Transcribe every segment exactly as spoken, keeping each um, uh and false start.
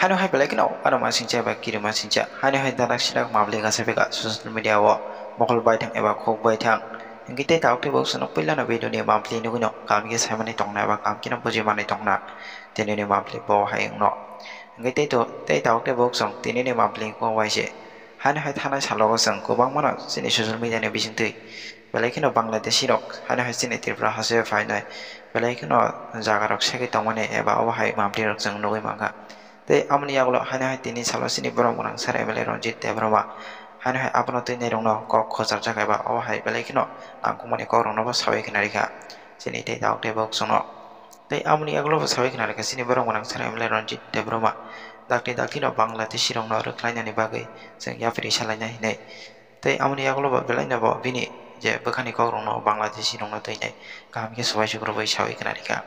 Ano hai belai kheno ano masingcha eba kiri masingcha. Haino hai darak sirak mabli gasa bega social media o mokol baithang eba khuk baithang. Hingke tei tabuk tei bok sono puila no video ni mabli nugui no kam khe saimani tongna eba kam khe no buji mani tongna. Tini ni mabli bo hai wngno. Hingke tei to, tei tabuk tei bok song tini ni mabli ko waise. Haino hai thanai salogo chwng kwbangma no chini social media ni bisingtwi belai kheno Bangladeshi rok haino hai chini Tripura haste phainai belai kheno jaga rok segwi tongmani eba obo hai mabli rok chwng nugui mankha. Tei aboni yagulo haino hai tini salo chini borok gwnang sir M L A Ranjit Debbarma haino hai abono twi nairokno kok khocharjak eba obo hai belai kheno nangkukmani kokrokno bo sawi khna rikha chini tei tabuk tei bok chwngno. Tei aboni yagulo bo sawi khna rikha chini borok gwnang sir M L A Ranjit Debbarma dakti dakti no Bangladeshi rokno rwkhlainani bagwi chwng yapri salaina hinwi. Tei aboni yagulo bo belai no bo bini je bwkhani kokrokno Bangladeshi rokno twinai kaham khe swbai sukrubui sawi khna rikha.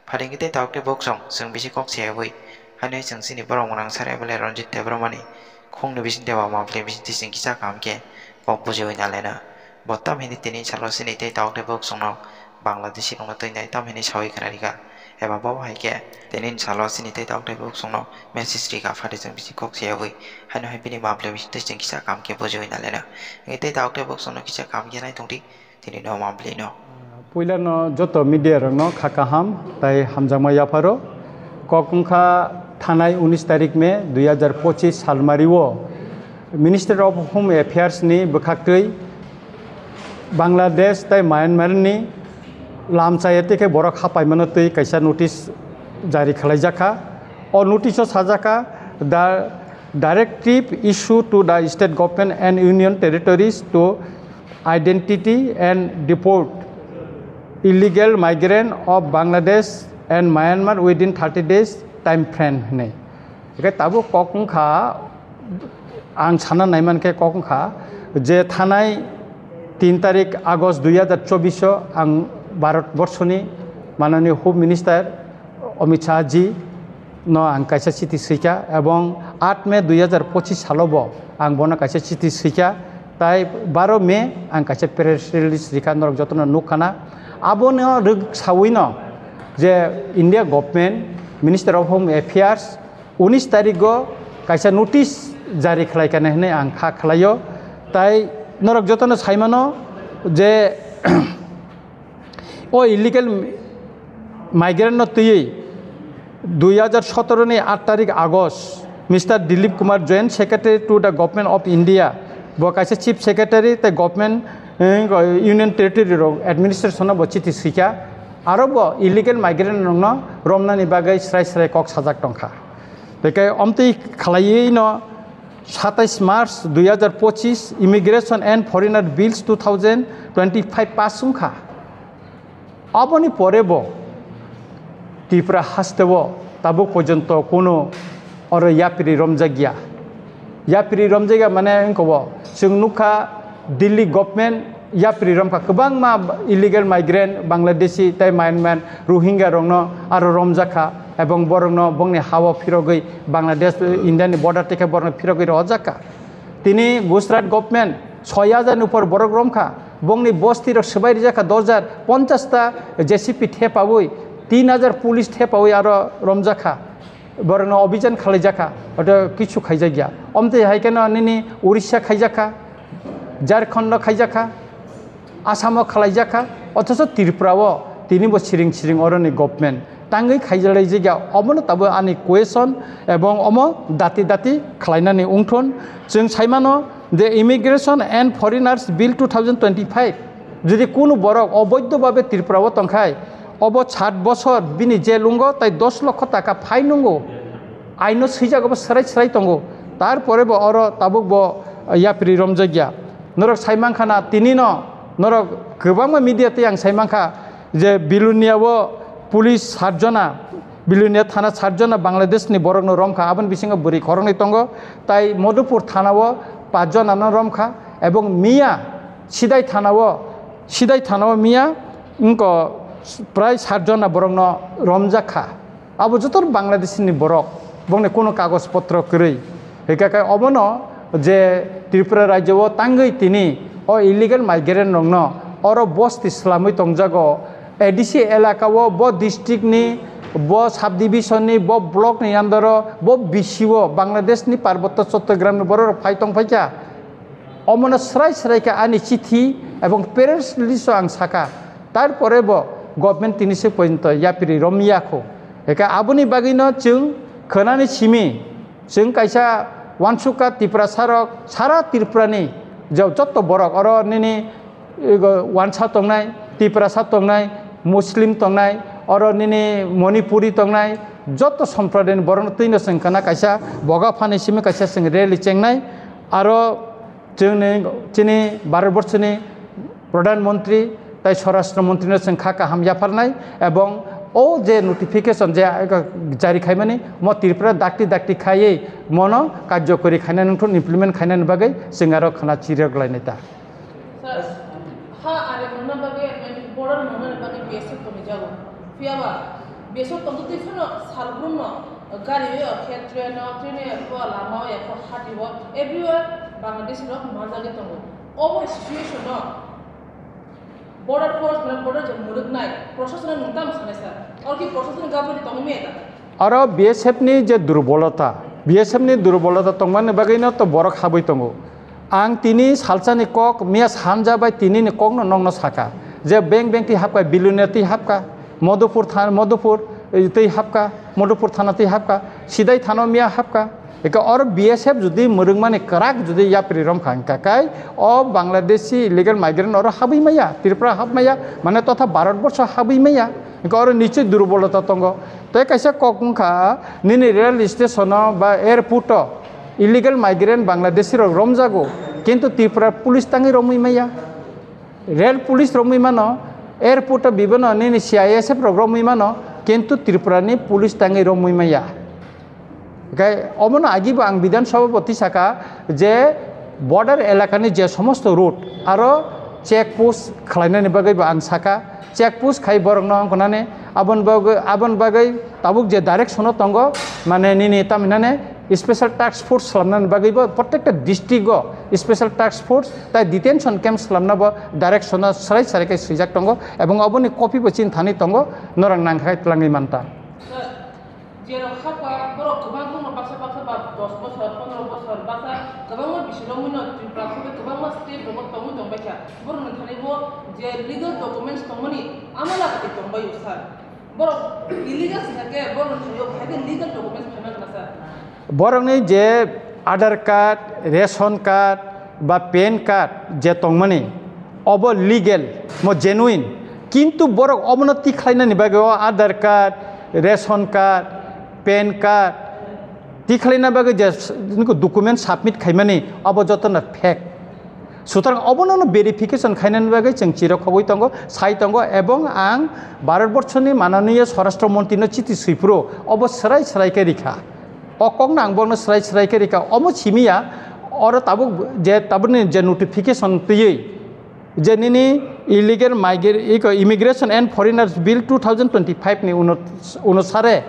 Phaidi hwnkhe tei tabuk tei bok chwng chwng bisi kok seyabwi haino chwng chini borok gwnang sir M L A Ranjit Debbarmani khungni bisingtwi eba mabli bisingtwi chwng kisa kaham khe kok bujiwi nalaina. Bo tam hini tini salo chini tei tabuk tei bok chwngno Bangladeshi rokno twinai tam hini sawi khna rikha. Eba bo hai khe tini salo chini tei tabuk tei bok chwngno message rikha phaidi chwng bisi kok seyabwi haino hai bini mabli bisingtwi chwng kisa kaham khe bujiwi nalaina. Hwnkhe tei tabuk tei bok chwngno kisa kaham khe nai tongdi. Tini no mabli no. Puila no joto media rok no kha kaham tai hamjakma yapharo. Kok wngkha thanai unis tarik May dui hajar pochis salmari o Minister of Home Affairs ni bwkhaktwi Bangladesh tai Myanmar ni lamchaya tei khe borok hapaimano twi kaisa notice jari khlaijakha. O notice o sajakha, the directive issue to the state government and union territories to identity and deport illegal migrant of Bangladesh and Myanmar within thirty days time frame hinwi. Hingke tabuk kok wngkha, ang sana naimankhe kok wngkha je thanai tin tarik August dui hajar chobbish o ang Bharat borshoni mananiya Home Minister Amit Shah ji no ang kaisa chiti swikha, ebong aat May dui hajar pochis salo bo ang bono kaisa chiti swikha, tai baro May ang kaisa press release rikha, norok jotono nukkhana. Abono rwk sawi no je India government, Minister of Home Affairs, unis tarik o kaisa notice jari khlai kha hinwi ang kha khlaio. Tai norok jotono saimano je o illegal migrant no twiwi dui hajar sotoro ni aat tarik August, Mister Dilip Kumar, Joint Secretary to the Government of India, bo kaisa Chief Secretary tei Government, eh, Union Territory rok administration no bo chiti swikha, aro bo illegal migrant rokno romnani bagwi srai srai kok sajak tongkha. Tei khe omtwi khlaiwi no satais March dui hajar pochis Immigration and Foreigner Bills two thousand twenty-five pass wngkha. Aboni pore bo Tripura haste o tabuk porjonto kuno oro yapri romjakya. Yapri romjakya mane wngkha bo chwng nukha Delhi government yapri romkha, kwbangma illegal migrant, Bangladeshi tei Myanmar, Rohingya rokno aro romjakha, ebong borokno bongni ha-o phirogwi Bangladesh, India ni border tei khe borokno phirogwi rohorjakha. Tini Gujarat government soi hajar ni upor borok romkha, bongni bosti rok swbai rijakha dos hajar, ponchash ta J C B thepawi, tin hajar police thepawi aro romjakha. Borokno obijan khalaijakha, oto kichu khaijakya. Omtwi hai kheno nini Orissa khaijakha, Jharkhand no khaijakha, Assam o khalaijakha, othocho Tripura o tini bo siring siring oroni government tangwi khaijalaijakya. Omono tabuk ani question ebong omo dati dati khlainani wngthon. Chwng saimano, the Immigration and Foreigners Bill two thousand twenty-five, jodi kunu borok oboidho babe Tripura o tongkhai, obo sat bosor bini jail wngo tai dos lokho taka fine wngo. Aino swijak obo srai srai tongo. Tarpore bo oro tabuk bo yapri romjakya. Norok saimankha na tini no, norok kwbangma media tei ang saimankha je Bilonia o police sat jona, Bilonia thana sat jona Bangladesh ni borok no romkha, aboni bisingo bwrwi khoroknwi tongo, tai Madhupur thana o paanch jona no romkha, ebong miya Sidai thana o, Sidai thana o miya wngko prai sat jona borok no romjakha. Abo joto Bangladesh ni borok, bongni kuno kagoj potro kwrwi. Hingkha khe obono je Tripura rajyo o tangwi tini o illegal migrant rokno oro bosti swlamwi tongjago, A D C elaka o bo district ni Bo subdivision ni, bo block ni under o, bo bisio Bangladesh ni Parbotto Chattogram ni borok rok phai tong phaikha. Omono srai srai khe ani chithi ebong press release o ang sakha. Tarpore bo government tini se porjonto yapri romya kho. Eka aboni bagwi no chwng khwnani simi, chwng kaisa wansukha Tiprasa rok sara Tripura ni jo-, jotto borok oro nini ego wansa tongnai, Tiprasa tongnai, Muslim tongnai, oro nini Manipuri tongnai, joto sompradayni borokno twino chwng khna kaisa boga phani simi kaisa chwng rally chengnai, aro chwngni chini Bharatborsoni Pradhan Mantri tai Swarashtra Mantrino chwng kha kaham yapharnai, ebong o je notification je jari khaimani mo Tripura dakti dakti khaiwi mono karjokori khainani wngthun, implement khainani bagwi chwng aro khna chirok lainai ta. Sir, ha are mungna bagwi, I mean, border mungna bagwi B S F tongwi jago. Phiya ba, B S F tongwi twi phano salbrumno gari o khe train o, train o ya kho lama o ya kho hati o, everywhere Bangladeshi rok majagwi tongo. Obo situation no border force, border je muruknai, proshasano nung tamo sanai sir? Or ki proshasano gabri tongwi meda? Aro B S F ni je durbolota, B S F ni durbolota tongmani bagwino to borok habwi tongo. Ang tini salsani kok, miya sanja bai tini ni kokno nokno saka, je beng beng twi hapka, Bilonia twi hapka, Madhupur than-, Madhupur, eh, twi hapka, Madhupur thana twi hapka, Sidai thana miya hapka. Eka oro B S F jodi mwrwngmani kwrak jodi yapri romkha hwnkha kai, o Bangladeshi illegal migrant oro habwi maya, Tripura hap maya, mane totha Bharat borsho habwi maya. Eka oro nichoi durbolota tongo. Tei kaisa kok wngkha, nini rail station o ba airport o illegal migrant Bangladeshi rok romjago, kintu Tripura police tangwi romwi maya. Rail police romwi mano, airport o bibano nini C I S F rok romwi mano, kintu Tripura ni police tangwi romwi maya. Gai omono agibo ang Bidhan Sabha bo tisaka je border elakani je somosto road aro check post khlainani bagwi bo ang saka, check post khai borokno wngkha nani aboni bagwi, aboni bagwi tabuk je direction o tongo, mane nini tamhinane special task force slamnani bagwi bo protekta district o special task force tai detention camp slamna bo direction o srai srai khe swijak tongo, ebong oboni copy bo chini thani tongo, norok nangkha khe twlangwi manta. Jerok sakha borok kwbang wngno baksa baksa ba dos bosor, pondro bosor baksa kwbangma bising romwino Tripura khobwi kwbangma state rogo tongwi tongbaikha. Borokni thani bo je legal documents tongmani amala bai tongbaio sir. Borok illegal singkha khe borokni thani bo phaikhe legal documents phaima gana sir. Borokni je Aadhaar card, ration card ba pan card je tongmani, obo legal, mo genuine. Kintu borok obono tikhlainani bagwi o Aadhaar card, ration card, pan card tikhlaina bagwi je s-, document submit khaimani, obo jotono fake. Sutrang obono verification khainani bagwi chwng chiro khogwi tongo, sai tongo, ebong ang Bharat borshoni mananiya Swarashtra Montrino chiti swiphuru obo srai srai khe rikha. O kokno ang bono srai srai khe rikha, omo simiya, oro tabuk je tabukni je notification twiwi, je nini illegal migra-, iko Immigration and Foreigners Bill two thousand twenty-five ni uno-, unusare,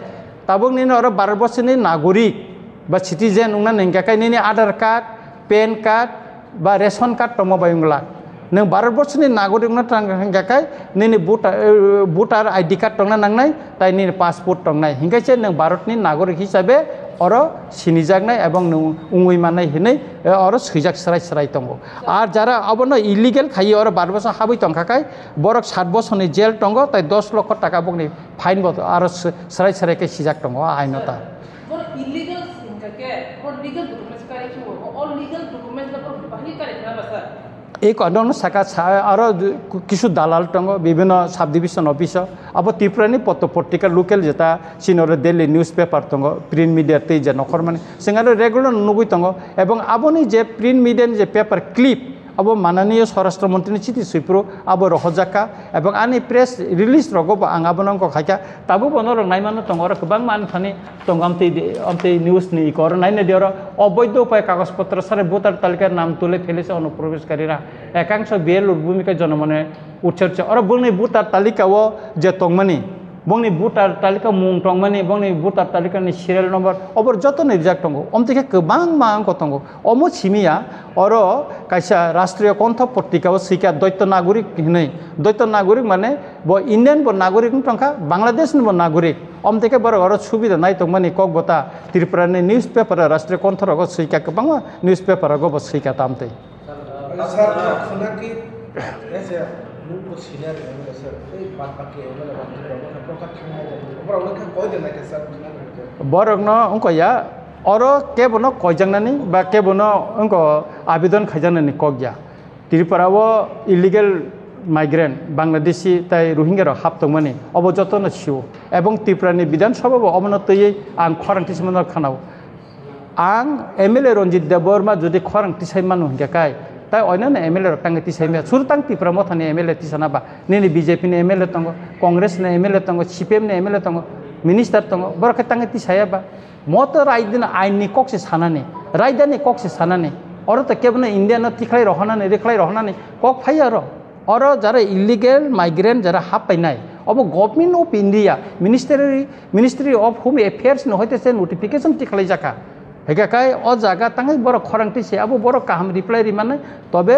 tabuk nini oro Bharat borshoni nagorik ba citizen wngna hingka khe nini Aadhaar card, pan card ba ration card tongma bai wngla. Nwng Bharat borshoni nagorik wngna tang hingka khe nini voter, eh, voter I D card tongna nangnai, tai nini passport tongnai. Hingke se nwng Bharatni nagorik hisabe oro sinijaknai ebong nwng wngwi mannai hinwi, eh, oro swijak srai srai tongo. Ar jara obono illegal khaiwi oro bar bosor habwi tongkha khe borok sat bosorni jail tongo, tai dos lokho taka bokni fine bo aro s-, srai srai khe sijak tongo o aino ta. Borok illegal singkha khe, borok legal documents kari khiwo, o legal documents no borok bahai kari khna ba sir? Ei kono no saka sa-, aro kisu dalal tongo, bibhinno subdivision office o. Abo Tripura ni potto potrika local jeta chini oro daily newspaper tongo, print media tei je nokhormani. Chwng aro regular nugwi tongo. Ebong aboni je print media ni je paper clip, abo mananiya Swarashtra Montri ni chiti swiphuru abo rohorjak kha. Ebong ani press release rogo bo ang abono wngkok hai kha. Tabuk bo norok naimano tongo, oro kwbangma ani thani tongo, amtwi, amtwi news ni iko oro naina di oro oboidho upaye kagoj potro sare voter talika nam tule phele se onuprobeshkari ra ekangso B L O bhumika jonomone utse utse. Oro bongni voter talika o je tongmani, Bongni voter talika mung tongmani, bongni voter talika ni serial number, obor joto ni rijak tongo. Omtwi khe kwbangma wngkha tongo. Omo simiya, oro kaisa Rashtriya Kontha Patrika o swikha Doito Nagorik hinwi. Doito Nagorik mane bo Indian bo nagorik wng tongkha, Bangladesh ni bo nagorik. Omtwi khe borok oro subida nai tongmani kok bota Tripura ni newspaper Rashtriya Kontha rogo swikha, kwbangma newspaper rogo bo swikha tamtwi. Sir, khuna ki, eh, sir, nung ko senior M L A sir, eh, bat baki M L A bang tu rok, rok ka thang hai, rok ka koi de na ke sir, khuna ki, sir. Borok no wngko ya, oro kebo no koijaknani ba kebo no wngko abidon khaijaknani kok ya. Tripura o illegal migrant, Bangladeshi tai Rohingya rok hap tongmani, obo joto no sio. Ebong Tripura ni Bidhan Sabha bo omono twiwi ang khorang tisima no khanao. Ang M L A Ranjit Debbarma jodi khorang tisai mano hinkhe kai, tai oinano M L A rok tangwi tisai maya. Suru tang Tipra Mothani M L A tisana ba? Nini B J P ni M L A tongo, Congress ni M L A tongo, C P M ni M L A tongo, minister tongo, borok khe tangwi tisaya ba? Mo to raidini ain ni kok se sanani, raidani kok se sanani. Oro to kebono India no tikhlai rohonani, rikhlai rohonani kok phai aro. Oro jara illegal migrant jara hap painai, obo Government of India, Ministry, Ministry of Home Affairs ni hoite se notification tikhlai jakha. Hingkha kai o jaga tangwi borok khorang twi se, abo borok kaham reply ri mannai. Tobe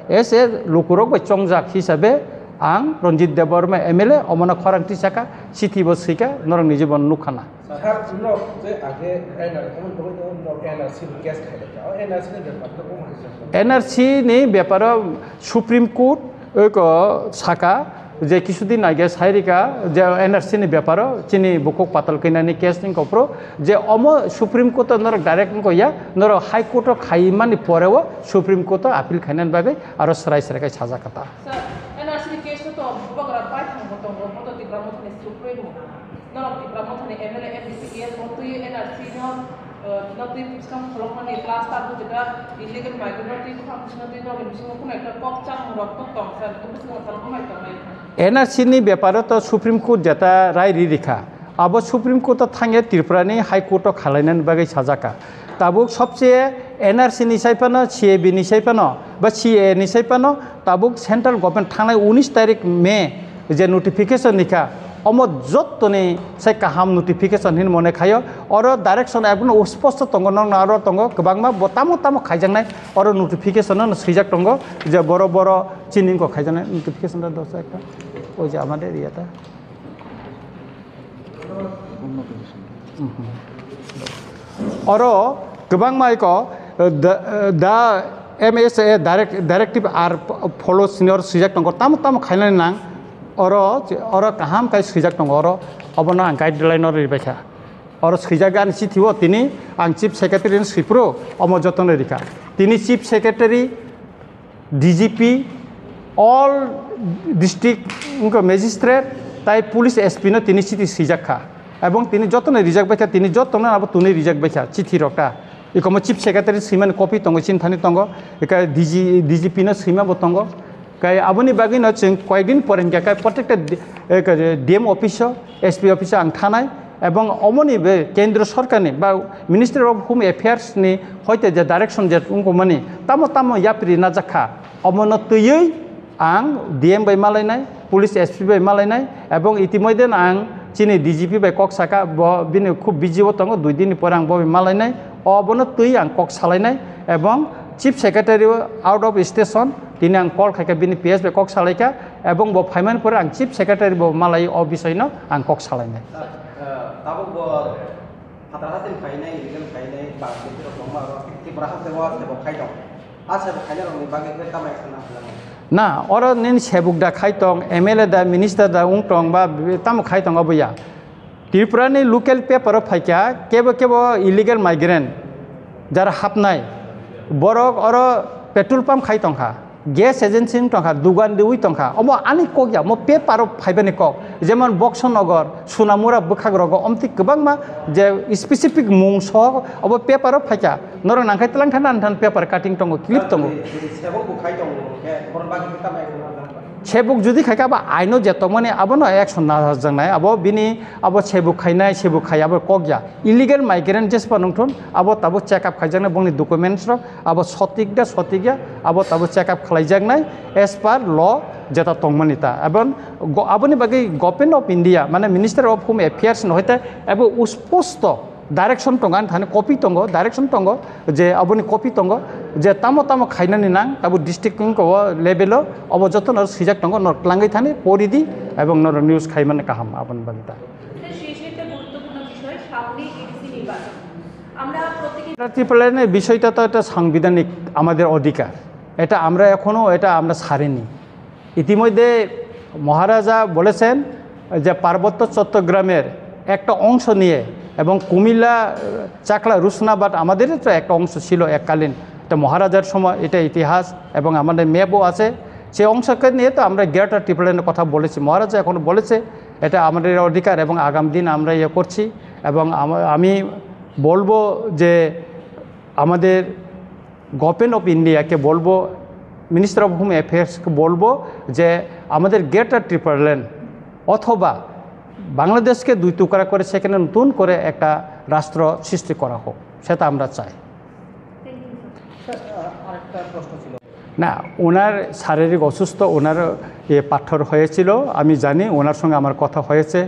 as a lukurok bai chongjak hisabe ang Ranjit Debbarma M L A omono khorang twi saka, chithi bo swika, norok ni jibon nukha na. Sir, norok je age N R C, emon bagwi tongo, norok N R C ni case khailai kha. O N R C ni bepar khe buma khe sir? N R C ni beparo Supreme Court oi ko saka je kisudin age sai rika je N R C ni beparo chini bukhuk patal kainani case ni kopro je omo Supreme Court o norok direct wngko ya, norok High Court o khaimani pore o Supreme Court o appeal khainani bagwi aro swrai swrai khai sajak kha ta. Sir, N R C ni case o to bubagra bai thangbo tongo, bo to Tipra Mothani Supreme Court. Norok Tipra Mothani M L A, M D C case o twi N R C no, eh, no twi bwskang kholokmani plus tabuk jeta illegal migrant no twi buphang bisino twi norokni bisingo kuno ekta kok chang rok to tong sir, kok bwskango sal hambai tongnai. N R C ni beparo to Supreme Court jeta rai ri rikha. Abo Supreme Court o thangya Tripura ni High Court o khalainani bagwi sajaka. Tabuk sobse N R C ni sai phano, C A B ni sai phano, ba C A A ni sai phano, tabuk central government thangnai unis tarik May je notification ni kha, omo jottoni sai kaham notification hin mone khayo. Oro direction ekno usposto tongo, nokno aro tongo, kwbangma bo tamo tamo khaijaknai, oro notification no swijak tongo je boro boro chini wngkha khaijaknai notification da dosa ekta, oi je amader iyata. Oro kwbangma iko, eh, the, eh, the M S A direct, directive are follow senior swijak tongo, tamo tamo khainani nang, oro, oro kaham kai swijak tongo, oro obono ang guideline no ribaikha. Oro swijak ani chithi o tini ang chief secretary ni swiphuru omo jotono rikha. Tini chief secretary, D G P, all district wngkha magistrate tai police S P no tini chithi swijak kha. Ebong tini jotono rijak bai kha, tini jotono abo tuni rijak bai kha chithi rok ta. Ikomo chief secretary swimani copy tongo, chini thani tongo, eka D G, D G P no swima bo tongo. Kai aboni bagwi no chwng koyekdin pore hwnkhe kai protected D-, eka D M office o, S P office o ang thanai. Ebong omoni be kendro sorkarni ba Ministry of Home Affairs ni hoite je direction je wngkukmani tamo tamo yapri najak kha, omono twiwi ang D M bai malainai, police S P bai malainai, ebong itimodhe ang chini D G P bai kok saka, bo bini khub busy o tongo, dui din ni pore ang bo bai malainai. Obono twi ang kok salainai, ebong Chief Secretary out of station, tini ang call khaikha, bini P S bai kok salaikha, ebong bo phaimani pore ang Chief Secretary bo malai o bisai no ang kok salainai. Sir, eh, tabuk bo phatar haste ni phainai, illegal phainai, bang khe rok tongma rok, Tripura haste o sebok khai tong. A sebok khainai rokni bagwi khe tamai khna phalang. Na, oro nini sebuk da khai tong, M L A da, minister da wng tong ba, tamo khai tong abo ya. Tripura ni local paper o phaikha, kebo kebo illegal migrant jara hapnai, borok oro petrol pump khai tongkha, gas agency wng tongkha, dugan riwi tongkha, omo ani kok ya, omo paper o phaibani kok, jemon Boxonagar, Sonamura bwkhak rogo omtwi kwbangma je specific mung sohok obo paper o phaikha, norok nangkhai twlang thana ani thani paper cutting tongo, clip tongo. Sebok bo khai tongo, khe borok bagwi khe tamai. Sebuk jodi khaikha abo aino je tongmani abono action najaknai, abo bini abo sebuk khainai, sebuk khai abo kok ya. Illegal migrant jesba nungthun abo tabuk check up khaijaknai, bongni documents rok abo sotik da sotik ya, abo tabuk check up khlaijaknai as per law jeta tongmani ta. Ebon go-, aboni bagwi Government of India, mane Minister of Home Affairs no hoite abo usposto direction tongo, ani thani copy tongo, direction tongo, je aboni copy tongo, je tamo tamo khainani nang, abo district wngkha o level o, abo jotono swijak tongo, nor tlangwi thani pori di, ebong nor news khaimani kaham aboni bagwi ta. Sir, শেষ একটা গুরুত্বপূর্ণ বিষয়, সামনে এডিসি নির্বাচন। আমরা প্রত্যেকে এটা ত্রিপুরাল্যান্ডের বিষয়টা তো এটা সাংবিধানিক আমাদের অধিকার, এটা আমরা এখনো এটা আমরা ছাড়িনি। ইতিমধ্যে মহারাজা বলেছেন যে পার্বত্য চট্টগ্রামের একটা অংশ নিয়ে এবং কুমিল্লা, চাকলা, রুশনাবাদ আমাদেরই তো একটা অংশ ছিল এককালীন, এটা মহারাজার সময়, এটা ইতিহাস এবং আমাদের ম্যাপও আছে। সেই অংশকে নিয়ে তো আমরা গ্রেটার ত্রিপুরাল্যান্ডের কথা বলেছি, মহারাজা এখন বলেছে এটা আমাদের অধিকার এবং আগামী দিন আমরা ইয়ে করছি। এবং আমা-, আমি বলবো যে আমাদের গভর্নমেন্ট অফ ইন্ডিয়াকে বলবো, মিনিস্টার অফ হোম অ্যাফেয়ার্সকে বলবো যে আমাদের গ্রেটার ত্রিপুরাল্যান্ড অথবা বাংলাদেশকে দুই টুকরা করে সেখানে নতুন করে একটা রাষ্ট্র সৃষ্টি করা হোক, সেটা আমরা চাই। স্যার, আহ, আরেকটা প্রশ্ন ছিল। না, ওনার শারীরিক অসুস্থ, ওনার ইয়ে পাথর হয়েছিল, আমি জানি, ওনার সঙ্গে আমার কথা হয়েছে,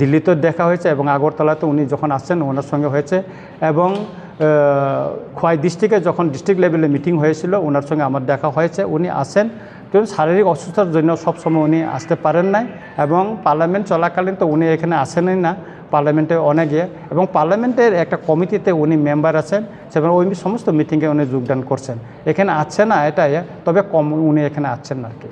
দিল্লিতে দেখা হয়েছে এবং আগরতলাতে উনি যখন আসছেন ওনার সঙ্গে হয়েছে এবং আহ, খোয়াই ডিস্ট্রিক্টে যখন ডিস্ট্রিক্ট লেভেলে মিটিং হয়েছিল ওনার সঙ্গে আমার দেখা হয়েছে, উনি আসেন। কিন্তু শারীরিক অসুস্থতার জন্য সবসময় উনি আসতে পারেন নাই এবং পার্লামেন্ট চলাকালীন তো উনি এখানে আসেনই না, পার্লামেন্টে অনেক ইয়ে, এবং পার্লামেন্টের একটা কমিটিতে উনি মেম্বার আছেন, সেখানে ওই সমস্ত মিটিংয়ে উনি যোগদান করছেন। এখানে আসছে না এটা ইয়ে, তবে কম উনি এখানে আসছেন না আর কি।